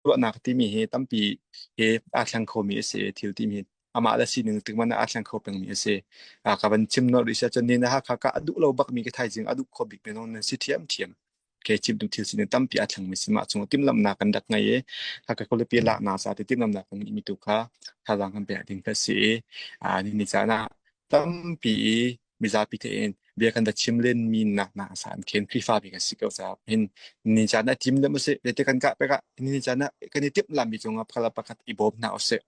Ruahnak timi hi tampi hi aa thleng khomi a si i thil timi hi amah le sining tik man ah aa thleng kho pengmi a si. Ka van chim nolh rih siah cun ni na Hakha ka a duh lo bakmi ka thaizing a duh kho bikmi zong nan si ṭhiamṭhiam. Ke chim duh thil sining tampi aa thlengmi si mah chung timhlamhnak kan rak ngei i Hakha khualipi laknak ca ti timhlamhnak kan ngeihmi tu kha thazaang kan pek ding kha a si i ni ni caan ah tampi i mizapi tein bia kan va chim len mi nak na sa an khen Khrihfa mi kan si ko caah hin ni caan ah tim lam usih te kan kah pek ah ni caan ah kan i timh lam mi cungah pakhat pakhat i bawm hna usih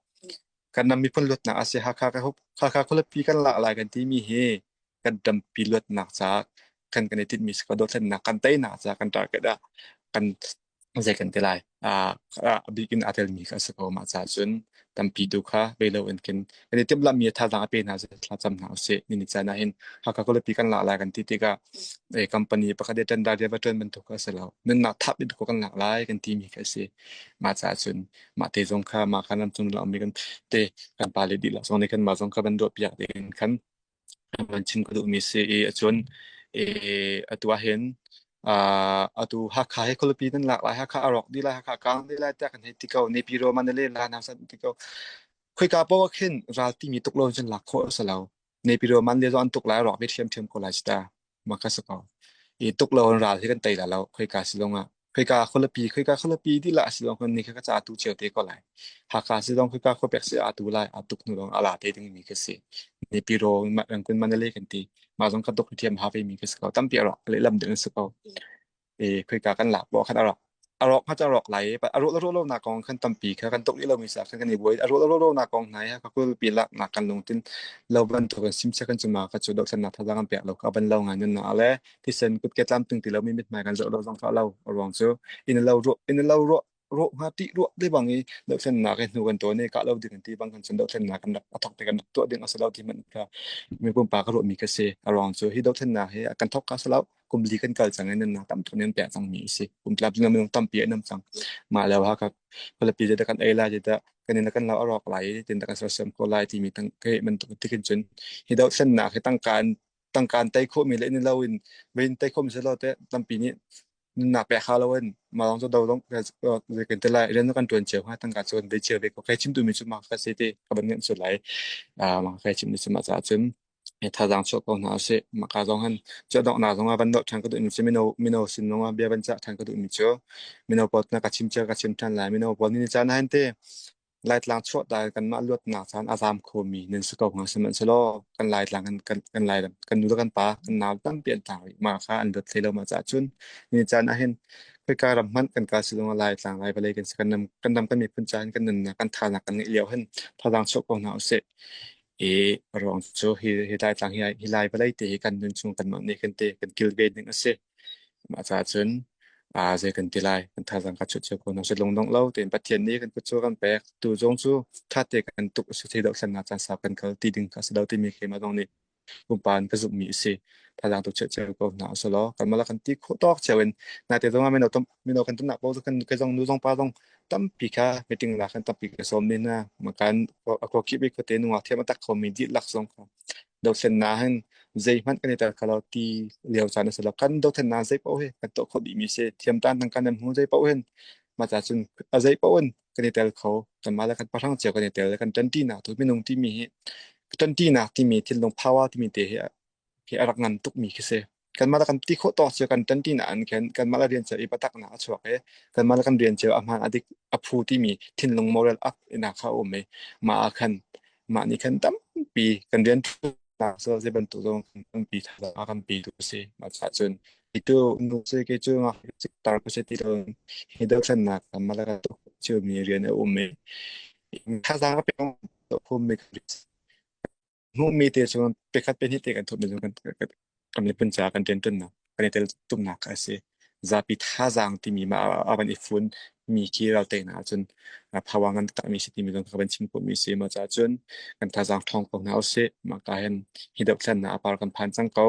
kan ram miphun luatnak a si Hakha ka Hakha khualipi kan lak lai kan ti mi hi kan rampi luatnak caah kan kan i tinh mi si ko dothlennak kan teinak caah kan target ah kan zei kan ti lai a bik in aa telmi kha a si ko mah caah cun tampi tu kha bei lo in kin kan i timhlamhmi thazaang a pe hna thla cam hna usih ni ni caan ah hin Hakha khualipi kan lak lai kan ti tikah e company pakhat i tender dia va ṭuan bantuk kha a si lo nunnak thap in kan lak lai kan timi kha a si mah caah cun mah te zong kha mah kha lam cung mi kan te kan pa le dihlak zong nih khan mah zong kha van ruah piak ding khan van chim ka duhmi si i acun i atu ahhin atu Hakha hi khualipi nan lak lai Hakha a rawk dih lai Hakha a kaang dih lai tiah kan hei ti ko Naypyidaw Mandalay la hna san ti ko khoika paoh ah khin ral timi tuk lo cun lak khawh a si lo Naypyidaw Mandalay zong an tuk lai a rawk ve ṭhiamṭhiam ko lai cu ta mah kha si ko i tuk lo in ral hi kan tei la lo khoika si zong ah khoika khualipi khoika khualipi dilah si zong ni kha ka ca tu cio te ko lai Hakha si zong khoika khuapek si aa tu lai aa tuk hnu lawng a la te ding mi ka si Naypyidaw Rangoon Mandalay kan ti mah zong kha tuk thiam ha ve mi ka si ko tampi a rawk lehlam ding si ko e khoika kan lak bo khan a rawk a rawk kha rawk lai a rawh rawh lo nak kong khan tampi kha kan tuk i lomi sa khan kan i buai a rawh rawh lo nak kong hna ha kul pi lak nak kan lungtin lo bantuk kan sim che kan chuma ka chu dothlennak thazaang kan pek lo ka ban lo ngai nun na le thisen kut ke tlam tung ti lo mi mithmai kan zoh lo zong kha lo a ruang cu in lo ro in lo ro ro hnga ti ruah te bang i dothlennak he hnu kan tawn i kah lo ding ti bang kan cun dothlennak kan rak a thok te kan rak tuah ding a si lo ti hmanh kha mi pumpak ka ruah mi ka si a ruang cu hi dothlennak hi kan thok ka si lo kum li kan kal cang i nunnak tam tuk nan pek cang mi a si kum tlap ding minung tampi an um cang mah lio ha ka khualipi te kan ei lai te kan in kan lo a rawk lai tin kan sersiam ko lai timi tang ke man tuk tikin cun hi dothlennak hi tangka tangka an tei khawhmi le in lo in vein tei khawhmi si lo te tampi nih nunnak pek ha lo in mah lawng cu do dong zei kan ti lai rian kan tuan cio hnga tangka cu kan bei cio ve ko kai chim tu mi cu mah ka si ti ka ban ngan su lai mah kai chim ni cu mah caah cun thazaang chuah ko hna usih mah ka zong han cu dong na zong ah van dawh ṭhan ka duh mi cu mino mino sin zong ah bia van cah ṭhan ka duh mi cu mino pawl na ka chim cia ka chim ṭhan lai mino pawl ni caan ah hin te Laitlang chuahtak in kanmah luatnak caan a zaam khomi nan si ko hnga. Sihmanhsehlaw kan Laitlang kan, kan, kan Lairam, kan nu le kan pa, kan nau tampi an tang rih. Mah kha an luat hlei lo mah caah cun ni caan ahhin khoika ram hmanh kan kal si zongah Laitlang Lai vawlei kan si kan ram kan ram kan miphun caan kan nunnak kan thanak kan ngeih lio hin thazaang chuah ko hna usih. I ruang cu hi hi Laitlang hi hi Lai vawlei te hi kan nun chung kan mah nih kan te kan kilven ding a si. Mah caah cun zei kan ti lai kan thazaang ka chut cio ko hna seh lungdongh lo tein Pathian nih kan kut cu kan pek tu zong cu ṭha te kan tuk a si thei dohthlennak caan sau kan kal ti ding kha a si lo timi keimah zong nih pumpak in ka zumhmi a si thazaang tu chiah cio ko hna usih law kanmah le kan ti khawh tawk cio in naite zong ah mino tam mino kan tumnak paoh cu kan ke zong nu zong pa zong tampi kha meeting la khan tampi ka sawm ni hna makan a khuakip i khuate nungak thiam a tak khomi dihlak zong kha Dothlennak hin zeihmanh kan i tel kho lo ti lio caan a si lo. Kan dothlennak zei paoh hi kan tuah khawh dihmi si. Thiamtan tang kan hmu zei paoh hin mah ca cun a zei paoh in kan i tel kho. Kanmah le kan pahrang cio kan i tel. Kan ṭanṭinak tu minung timi hi ṭanṭinak timi thinlung power timi te hi hi a rak ngan tukmi khi si. Kanmah le kan ti khawh tawk cio kan ṭanṭinak an khen kanmah le rian cio i biataknak a chuak i kanmah le kan rian cio a hmaan a dik a phu timi thinlung moral up ina kha a um i mah ah khan mah nih khan tampi kan rian ṭuannak cu zei bantuk zong tampi thazaang a kan petu a si. Mah caah cun itu nu cu kei cu tar ka si ti lo hi dothlennak mah le ka tuah ciomi rian a um i thazaang a pek phummi hmuhmi te cu pekhat pehnih te kan thutmi cu kan kan miphun caah kan rianṭuannak kan i tel tumnak kha a si. Zapi thazaang timi mah a van i fun mi khi ral teinak ahcun power ngan takmi si timi zong ka van chim khawhmi si. Mah caah cun kan thazaang ṭhawng ko hna usih. Mah ka hin hi dohthlennak a par kan phan cang ko.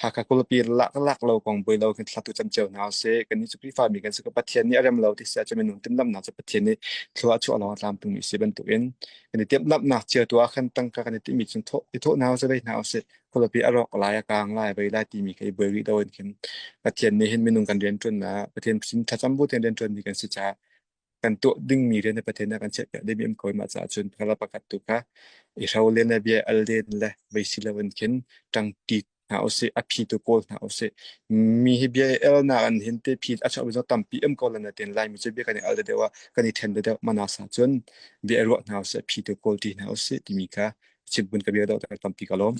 Hakha khualipi lak lak lo kong buai lo kan thlatu cam cio hna usih. Kannih cu Khrihfa mi kan si ko. Pathian nih a rem lo ti si ahcun minung timhlamhnak cu Pathian nih thlua a chuah lawng a tlamtlingmi a si bantukin kan i timhlamhnak cio tu ah khan tangka kan i timhmi chung thawh i thawh hna usih, vei hna usih. Khualipi a rawk lai, a kaang lai, vei lai timi kha i buai rih lo in khin Pathian nih hin minung kan rianṭuannak Pathian sin thlacam bu tein rianṭuanmi kan si caah. Kan tuah dingmi rian le Pathian ah kan chiahpiak dingmi um ko i mah caah cun pakhat pakhat tu kha i hro len le bia al len le vei si loin khin ṭangṭi hna usih, a phi tu kawl hna usih. Mi hi bia i elnak an hin te phi a chuah mi zong tampi um ko lan natin Laimi cu bia kan i al deuh ah kan i ṭhen deuh manasa cun bia i ruah hna usih, a phi tu kawl ṭi hna usih timi kha chim kun ka bia dawh tampi ka lawm.